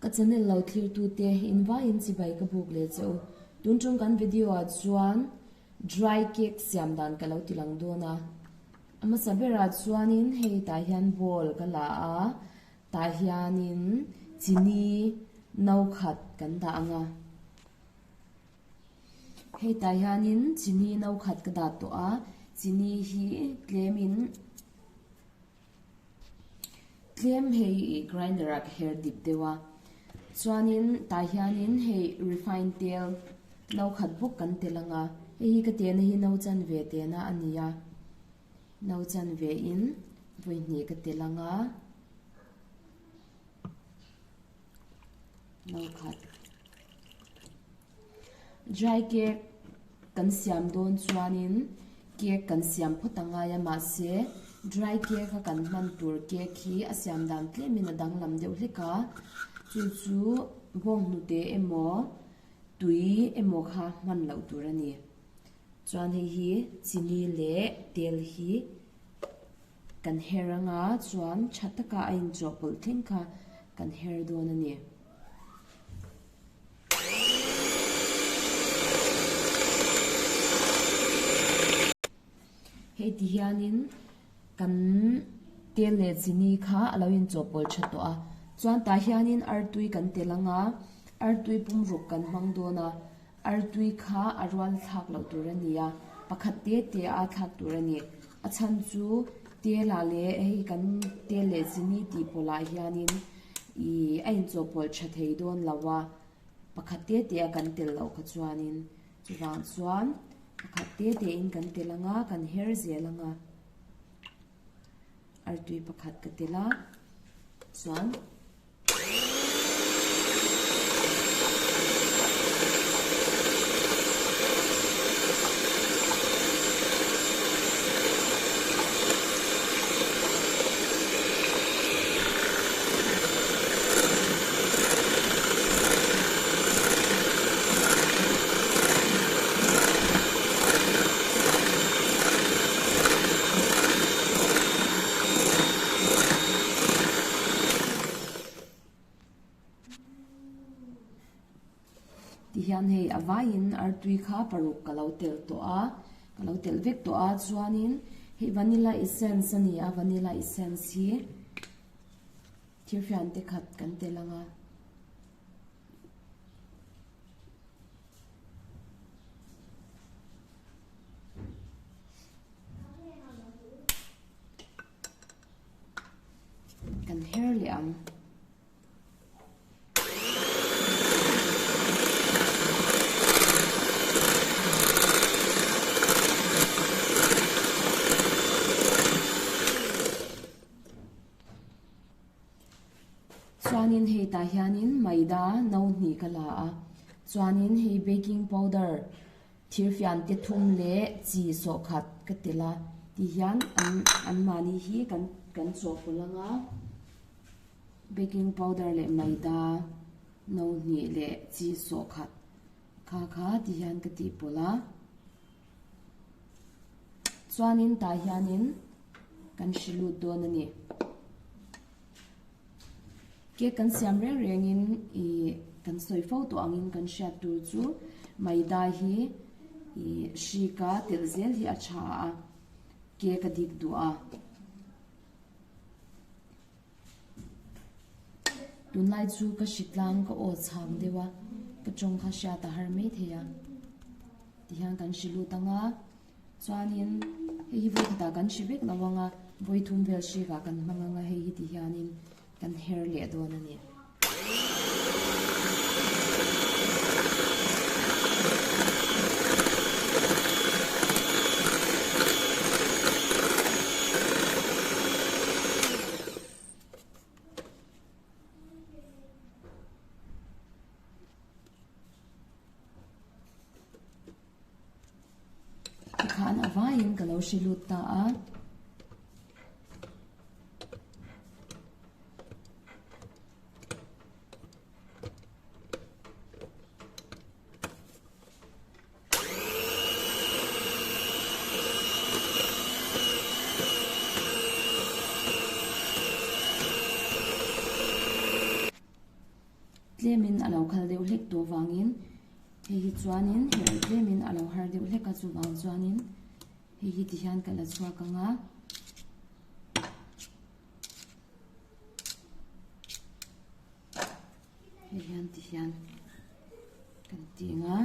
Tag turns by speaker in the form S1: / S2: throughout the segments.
S1: Ka channel lo thlirtute invaiin chibai ka buk leh che u. Tun ṭum kan video ah chuan dry cake siam dan ka lo ti lang dawn a. A hmasa berah chuanin hei tah hian bowl ka la a, tah hianin chini no khat kan dah ang a. Hei tah hianin chini no khat ka dah tawh a, chini hi tlemin Tlem hei ih grinder ah ka her dip deuh a, chuanin tah hianin hei refined tel no khat bawk kan tel ang a, hei hi ka tehna hi no chanve tehna a ni a, no chanve in vawi hnih ka tel ang a, no khat. Dry cake kan siam dawn chuanin cake kan siam phawt a ngai a mahse dry cake a kan hman tur cake hi a siam dan tlemin a danglam deuh hlek a chu chu bawnghnute emaw tui emaw kha hman loh tur a ni chuan hei hi chini leh tel hi kan her anga chuan tha taka a inchawhpawlh thleng kha kan her dawn a ni. Hei ti hianin kan tel leh chini kha a lo inchawhpawlh tha tawh a, chuan tah hianin artui kan tel ang a, artui pum ruk kan hmang dawn a, artui kha a rual thlak loh tur a ni a, pakhat te te a thlak tur a ni. A chhan chu tel ah leh hei kan tel leh chini tih pawlh ah hianin Ih a inchawhpawlh tha thei dawn lo a, pakhat te te a kan tel loh kha chuanin chuvang chuan pakhat te te in kan tel ang a, kan her zel ang a, artui pakhat ka tel a chuan. Tihian hei a vaiin artui kha paruk ka lo tel tawh a, ka lo telh vek tawh a chuanin hei vanilla essence a ni a, vanilla essence hi thirfian te khat kan tel ang a. Kan her leh ang. Chuanin hei tah hianin maida no hnih ka la a, chuanin hei baking powder thirfian te thum leh chi sawhkhat ka tel a, tihian an anmahni hi kan kan chawhpawlh ang a. Baking powder leh maida no hnih leh chi sawhkhat kha kha ti hian ka tih pawlh a. Chuanin tah hianin kan hri lut dawn a ni. Cake kan siam reng rengin ih kan sawi fo tawh angin kan hriat tur chu maida hi ih hrika telh zel hi a tha a, cake a dik duh a. Tunlai chu ka hritlang ka aw chhang deuh a, ka tawng kha hriat a har mai thei a. Tihian kan hri lut ang a, chuanin hei hi vawikhatah kan hri vek lo ang a, vawithum vel hrikah kan hmang ang a, hei hi tihianin kan her leh dawn a ni. Tikhan a vaiin ka lo hre lut ta a. Tlemin a lo khal deuh hlek tawh vangin hei hi chuanin herh tlemin a lo har deuh hlek a chuvang chuanin hei hi tihian ka la chhuak ang a. Hei hian tihian kan ti ang a.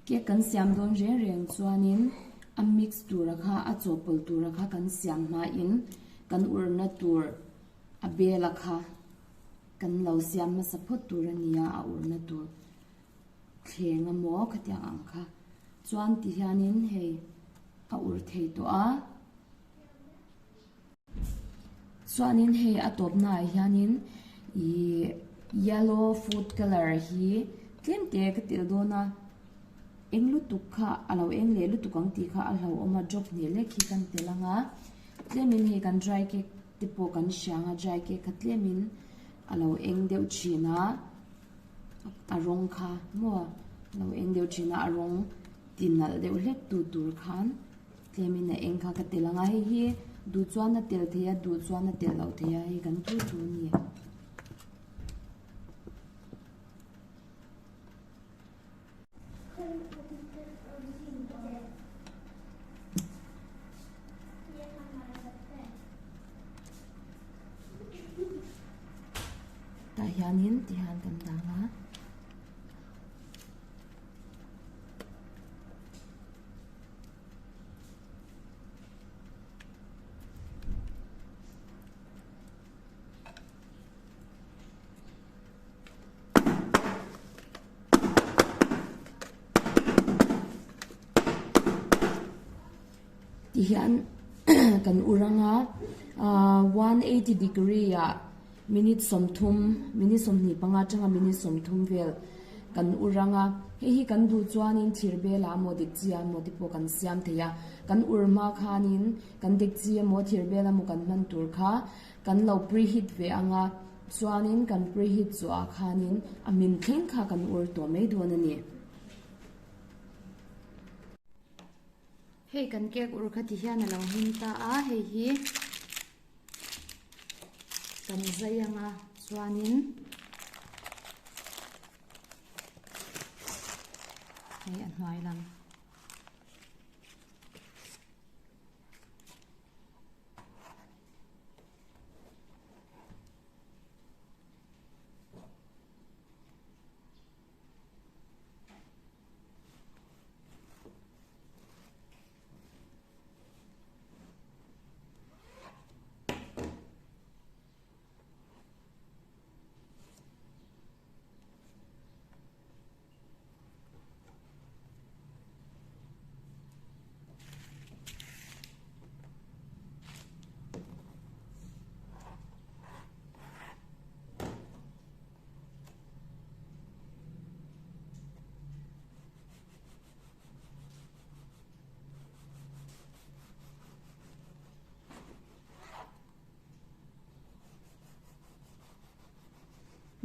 S1: Cake kan siam dawn reng reng chuanin a mix tura kha a chawhpawlh tura kha kan siam hmain kan urna tur a bela kha kan lo siam hmasa phawt tur a nia a urna tur thleng emaw khatiang ang kha chuan ti hianin hei a ur thei tawh a. Chuanin hei a tawpnaah hianin ihh yellow food colour hi tlem te ka telh dawn a eng lutuk kha a lo eng leh lutuk ang tih kha a hlauhawm a drop hnih lek hi kan telh ang a tlemin hei kan dry cake te pawh kan hria ang a dry cake kha tlemin a lo eng deuh thin a a rawng kha maw a lo eng deuh thin a a rawng ti nalh deuh hlek tu tur khan. Tlemin a eng kha ka tel ang a, hei hi duh chuan a tel thei a, duh chuan a tel loh thei a, hei kan thu thu a ni. Tah hianin tihian kan dang a. Tihian kan ur anga ahh 180 degree ah Minute 30, minute 25 atanga minute 30 vel kan ur ang a, hei hi kan duh chuanin thir belah emaw dekchi ah emaw te pawh kan siam thei a, kan ur hma khanin kan dekchi emaw thir bel emaw kan hman tur kha kan lo preheat ve ang a, chuanin kan preheat zawhah khanin a hmin thleng kha kan ur tawh mai dawn a ni. Hei kan cake ur kha ti hian a lo hmin ta a, hei hi. Kan zai anga chuanin hei a hnuai lam.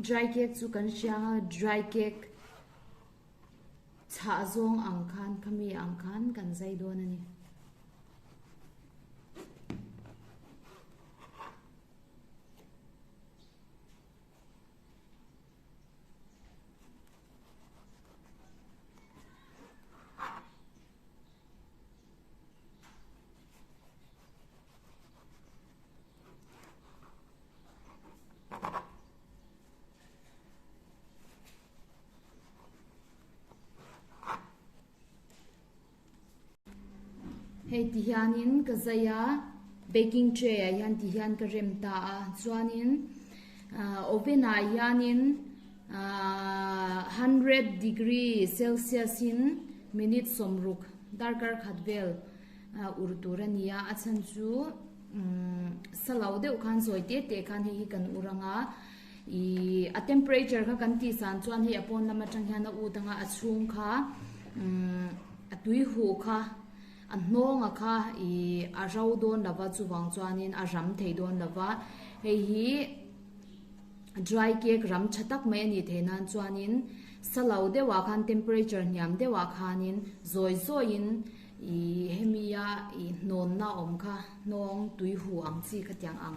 S1: Dry cake chu kan hria a, dry cake chhah zawng ang khan khami ang khan kan zai dawn a ni. Hei ti hianin ka zai a, baking tray ah hian ti hian ka rem ta a, chuanin ah oven ah hianin ah hundred degree celsius in minute sawmruk darkar khat vel ah ur tur a ni a, a chhan chu umm sa lo deuh khan zawi te te khan hei hi kan ur ang a, ihh a temperature kha kan tih san chuan hei a pawn lam atang hian a ut ang a, a chhung kha umm a tui huh kha a hnawnga kha ihh a ro dawn lo va chuvang chuanin a ram thei dawn lo va hei hi dry cake ram tha tak mai a nih theih nan chuanin sa lo deuhah khan temperature hniam deuhah khanin zawi zawiin.
S2: Ih hemia ih hnawnna awm kha hnawng tui hu ang chi khatiang ang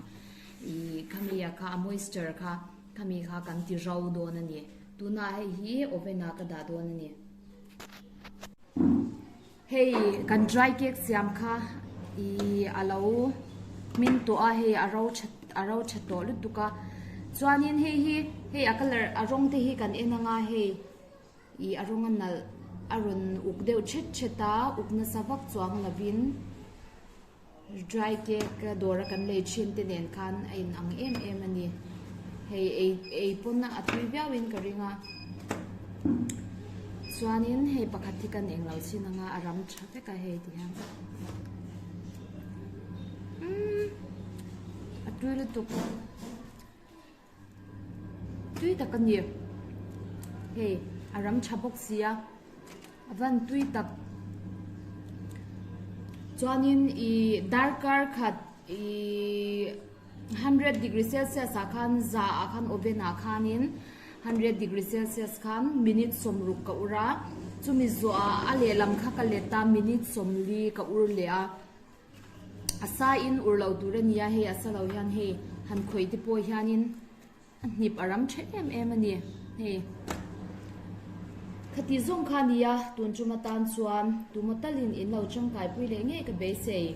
S2: ih khami ah kha a moisture kha khami kha kan ti ro dawn a ni. Tunah hei hi oven ah ka dah dawn a ni. Hei kan dry cake siam kha ih a lo hmin tawh a hei a ro tha a ro tha tawh lutuk a chuanin hei hi hei a colour a rawng te hi kan en anga hei ih a rawng a nalh a rawn uk deuh thet thet a uk nasa vak chuang lovin. Dry cake dawr a kan lei thin te nen khan a in ang em em a ni. Hei ei ei pawn a tui viau in ka ring a. Chuanin hei pakhat hi kan englo chin anga a ram tha vek a hei ti hian. Umm a tui lutuk. Tui tak a ni. Hei a ram tha bawk sia a van tui tak. Chuanin ih darkar khat ih hundred degree celsius ah khan za ah khan oven ah khanin hundred degree celsius khan minute sawmruk ka ur a chumi zawhah a lehlam kha ka let a minute sawmli ka ur leh a. A sa in ur lo tur a nia hei a sa lo hian hei han khawih te pawh hianin a hnip a ram tha em em a ni hei khati zawng kha a nia tun tum atan chuan tumaw talin in lo tangkai pui leh ngei ka beisei.